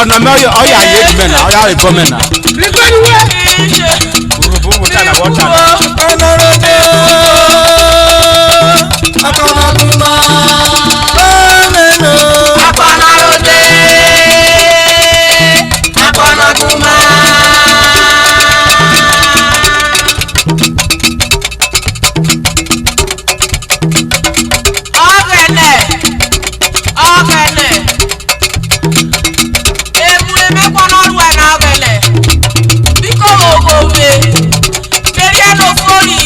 Ọnọ mẹ, ọ ya ye mẹ na, ọ ya re gọmẹ na. Rikọnuwe. Urhobo vbe ota na, vbe ota na. Akpọnọkuma. Akpọnọrode. Akpọnọkuma. Ọghẹnẹ, ọghẹnẹ, emwi ne imẹ gualọ ruẹ na ọghẹnẹ, biko gho gho vbe, vberriọ ne ofori,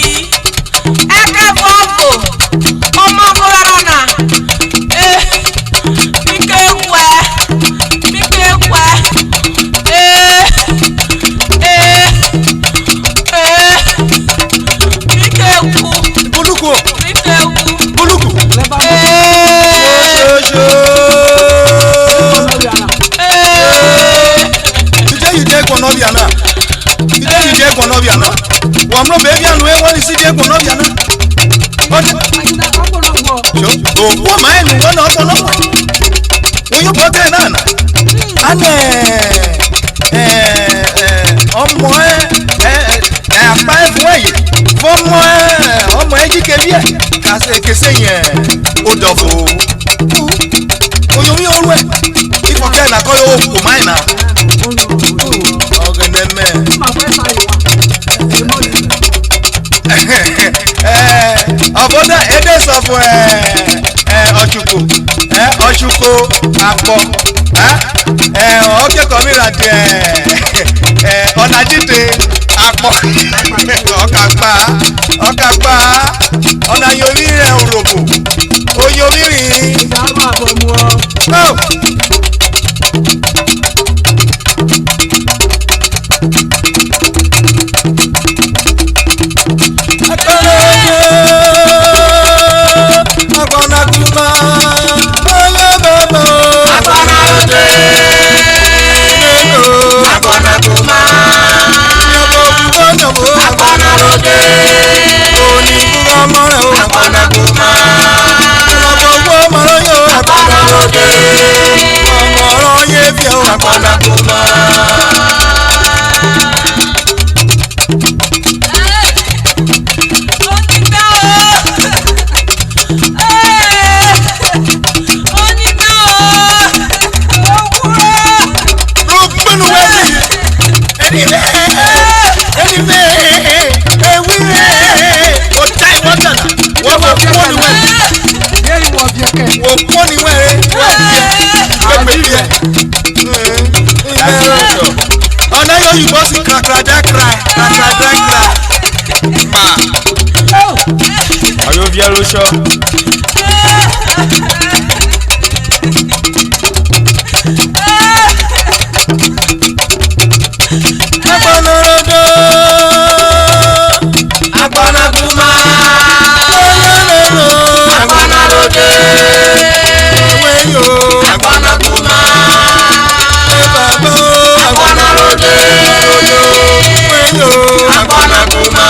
ẹkẹvuọvo, ọmọ ọghe ọmwa na, eh, biko ẹ wuẹ, biko ẹ wuẹ, eh, eh, eh, biko ẹ wu. Buluku. Biko ẹ wu. Buluku. Ee. Ojojo. Ee. Ide yi de guọnọ via na. Ide yi de guọnọ via na. Wa mrọ be via nu e wa ni si de guọnọ via na. Ọdẹ. So, o wo ma enu wọ na ọkpọlọpọ. Wo yo bọtẹ na na. Anẹ, eh, eh, ọmọ ẹ, eh, eh, akpa ẹvun ẹye, vbe ọmọ ẹ, ọmọ ẹ yi kevbiẹ, ka se, ke se yẹn odọvo. Oyomi oruẹ, ifọkẹ na kọ yo kpo ma na. Ọghẹnẹ mẹ. Eh, ọbọda ede sọ fún, eh, eh, Ọchuko, eh, Ọchuko akpọ, eh, eh, ọ kekọ mi ra de, eh, ọna jide akpọ, ọ ka gba, ọ ka gba, ọna yovbi rẹ Urhobo, oyovbi rin. Oh. Ẹni vẹ, ẹni vẹ, ewi vẹ, o ta iwọ dana, wọ wọ kuo ni wẹ. Ye iwọ biẹ kẹ. Wọ kuo ni wẹ re, wọ biẹ, wẹ gbe biẹ. Ọna yo oyibo si krakra da kra, krakra da kra. Ma. Ọ yo viẹ ro sọ. Agbanarode. Agbanarode. Ewe yo. Agbanarode. Ewe yo. Agbanarode. Ewe yo. Agbanarode.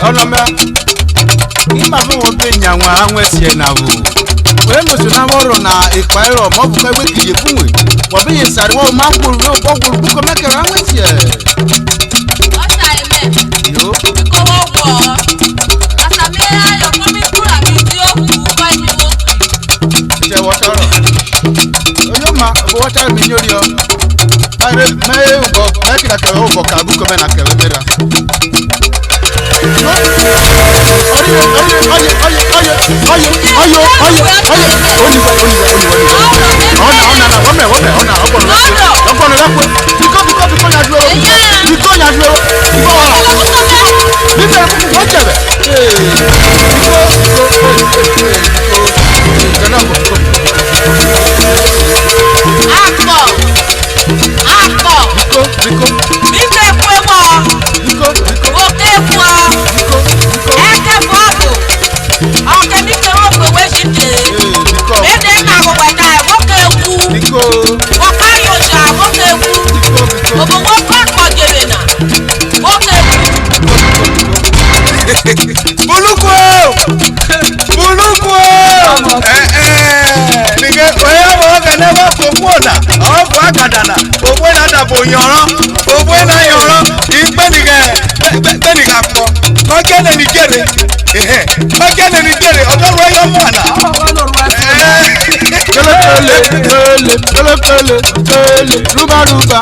Ọnọmẹ, ima vbe wọ be yan wan a wẹn siẹ na vbo? Wẹ mose na vbe ọrọ na ekpa ẹrọ, mọ vukọ ẹwe kije fun we. Wọ be ye sare, wọ ma gburu, wọ gburu, bukọ mẹ kẹrẹ a wẹn siẹ. Ọsa ẹmẹ. Yo. Biko wọ wọ. Asa mi ra yọ fún mi kúrò àbí tí ó kú kọ́ ibi wo. Ìjẹ́ wọ tọrọ. Oyoma, ọbọ wọ tọrọ mi ní orí ọ. Mẹ, mẹ, ubọ, mẹ kira kẹrẹ ubọ ka bu kọ mẹ na kẹrẹ mẹ ra. Oye, oye, oye, oye, oye, oye, oye, oye, oye, oye, oye. Ọna, ọna, na, wọmẹ, wọmẹ, ọna, ọgbọnọ la kwe, ọgbọnọ la kwe. Biko, biko, biko, ya ju ẹro, biko, biko, ya ju ẹro, biko, wa, biko, biko, wọ jẹvẹ. Ee, biko, biko, ee, ee, ee, ee, jẹ na bọ, biko. Akpọ, akpọ. Biko, biko. Biko, ekwe Adana, owe na da bo yọnrọn, owe na yọnrọn, ikpe ni ghẹ, kpe, kpe, kpe ni gha kpọ, ọ kẹ nene Ijere, ehẹn, ọ kẹ nene Ijere, ọ do ruẹ yọ mu ana. Kelekele, kele, kelekele, kele, ruba, ruba,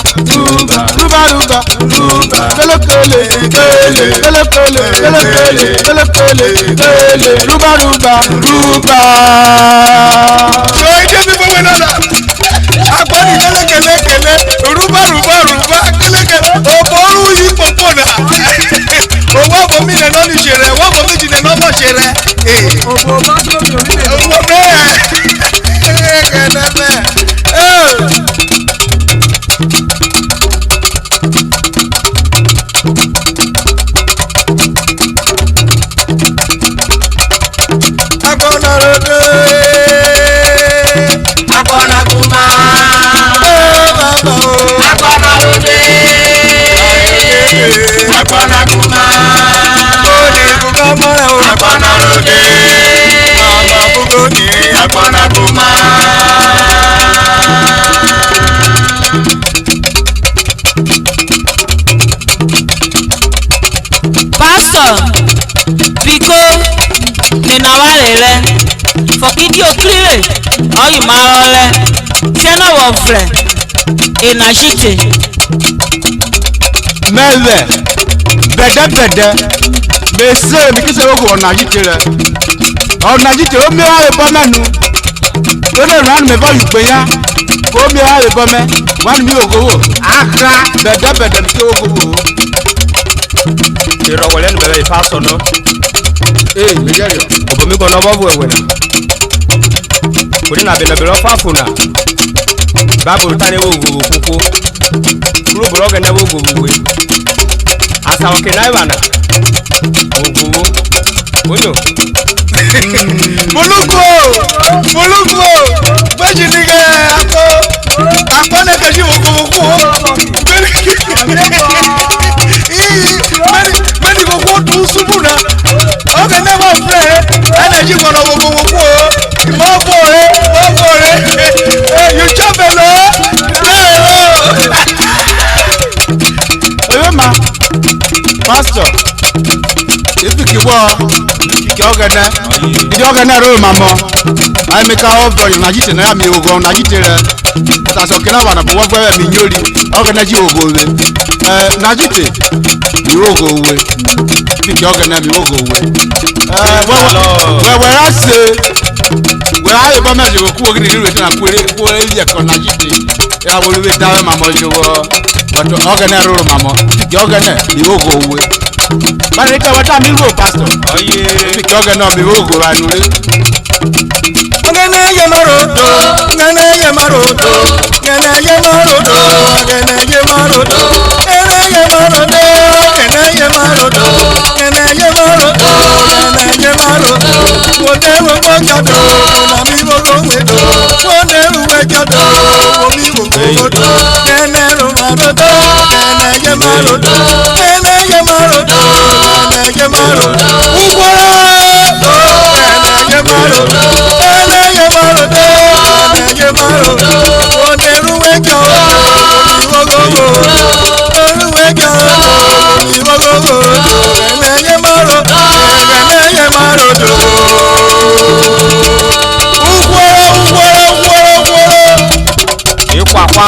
ruba, ruba, ruba, kelekele, kele, kelekele, kelekele, kelekele, kele, ruba, ruba, ruba. So, ẹ jẹ́ mi fọwọ́ náà dà. Agbani kele, kele, kele, ruba, ruba, ruba, kele, kele. Obo ru yi popo na. Owo obo mi nẹ nọ ni ṣe rẹ, owo obo mi ji nẹ nọ bọ ṣe rẹ. Eh. Obo ma do mi ori le. Owo bẹ. Eh, kele bẹ. Eh. Agbọnọ rode. Agbọnọ kuma. Eh, baba o. Agbọnọ rode. Agbọnọ kuma. Oni kuma o. Agbọnọ rode. Mama bugo ni agbọnọ kuma. Pastor, biko, nene avbe arẹrẹ, fọkidi okri vbe, ọ ghi ma rọ rẹ, siẹn ne ọ vbe vrẹ, Enajite. Mẹ vbe bẹdẹbẹdẹ, mẹ sẹ, mẹ ke sẹ vbe ogho Enajite rẹ. Enajite, ọ miẹn ọghe obọ mẹ nu. Vbene erhan ne mẹ vẹ ye ugbe yan, ke ọ miẹn ọghe obọ mẹ, wa ne mi ogho vbo. Akha, bẹdẹbẹdẹ, mẹ ke ogho vbo. Erha wẹ rẹ ne mẹ vbe pastor nọ. Ee, mẹ yẹrẹ. Obọ mi gọnọ vbọ vbe ẹwẹ na. Wẹ na bẹlẹ bẹlẹ ọfafo na. Baibol tare vbe ogho vbe okhuo. Urhobo rẹ ọghẹnẹ vbe ogho vbe uwe. Asa ọke na eva na. Ogho. Oyo. Muluku o! Muluku o! Vẹji ni ghẹ akọ. Akọ ne kẹji vbe ogho vbe okhuo. Ii, mẹni, mẹni vbe okhuo tu usubu na. Ọghẹnẹ wa fẹ, ẹnẹ ji kọnọ vbe ogho vbe okhuo. Mọ vore, mọ vore. Eh, you chop a lot. Hello. Oyo ma, pastor, ifiki wọ, ifiki ọghẹnẹ, iye ọghẹnẹ roro mamọ. Ai me ka ọ vẹ Enajite na ya mi ogho Enajite rẹ. Tasọ kena wa na bu wọ vẹ mi nyori, ọghẹnẹ ji ogho vbe. Eh, Enajite, mi ogho we. Fiki ọghẹnẹ mi ogho we. Eh, wẹ, wẹ, wẹ, wẹ ra se. Wẹ ra ye ba mẹ je ku ogiri ri we na ku ere, ku ere ye ko Enajite. Ya wo lu we da mamọ je wo. But ọghẹnẹ roro mamọ. Fiki ọghẹnẹ mi ogho we. Ba re ka wa ta mi ro pastor. Oye. Fiki ọghẹnẹ mi ogho ra nu re. Ọghẹnẹ ye ma rho do, ọghẹnẹ ye ma rho do, ọghẹnẹ ye ma rho do, ọghẹnẹ ye ma rho do, ọghẹnẹ ye ma rho do, ọghẹnẹ ye ma rho do, ọghẹnẹ ye ma rho do, ọghẹnẹ ye ma rho do. Wo de wo wo jọ do, wo na mi wo wo we do, wo de wo we jọ do, wo mi wo wo wo do, ọghẹnẹ rho ma rho do, ọghẹnẹ ye ma rho do, ọghẹnẹ ye ma rho do, ọghẹnẹ ye ma rho do. Ugbo rẹ, ọghẹnẹ ye ma rho do, ọghẹnẹ ye ma rho do, ọghẹnẹ ye ma rho do. Wo de ru we jọ, wo mi wo wo wo. Ru we jọ, wo mi wo wo wo. Ọghẹnẹ ye ma rho, ọghẹnẹ ye ma rho do. Ugbo rẹ, ugbo rẹ, ugbo rẹ, ugbo rẹ. Ikwakwa.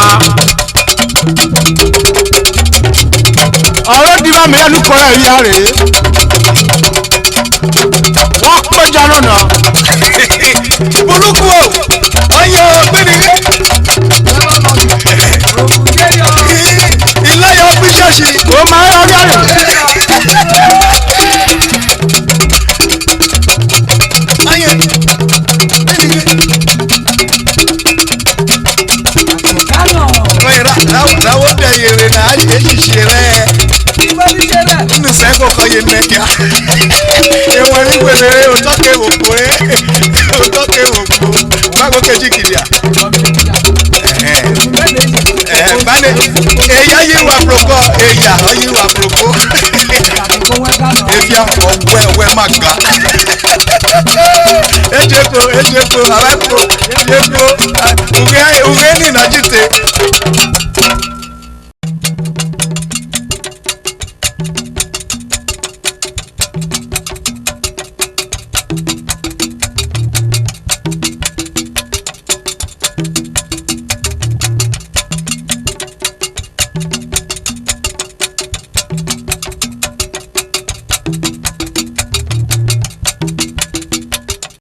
Ọre diba mẹ ya ne ukọ rẹ ria rre. Wa kpẹja nọ nọ. Burúkú o, ọyẹ ọgbẹni. Ìlọyọ ọgbẹn ṣọṣì. O ma ẹ ọrẹ rẹ. Ọyẹ. Ra, ra, ra wo bẹ yere na, a ye sisi rẹ. Unu sẹ ko kọ ye nẹ kia. Ewa ni wele re, otọ ke wo ko re. Otọ ke wo ko. Ba ko ke ji kidia. Eh, eh, bane. Eya yi wa proko, eya yi wa proko. Efia fo, wẹ, wẹ ma ga. Jeko, ejeko, avako, jeko, ughe, ughe ni na jite.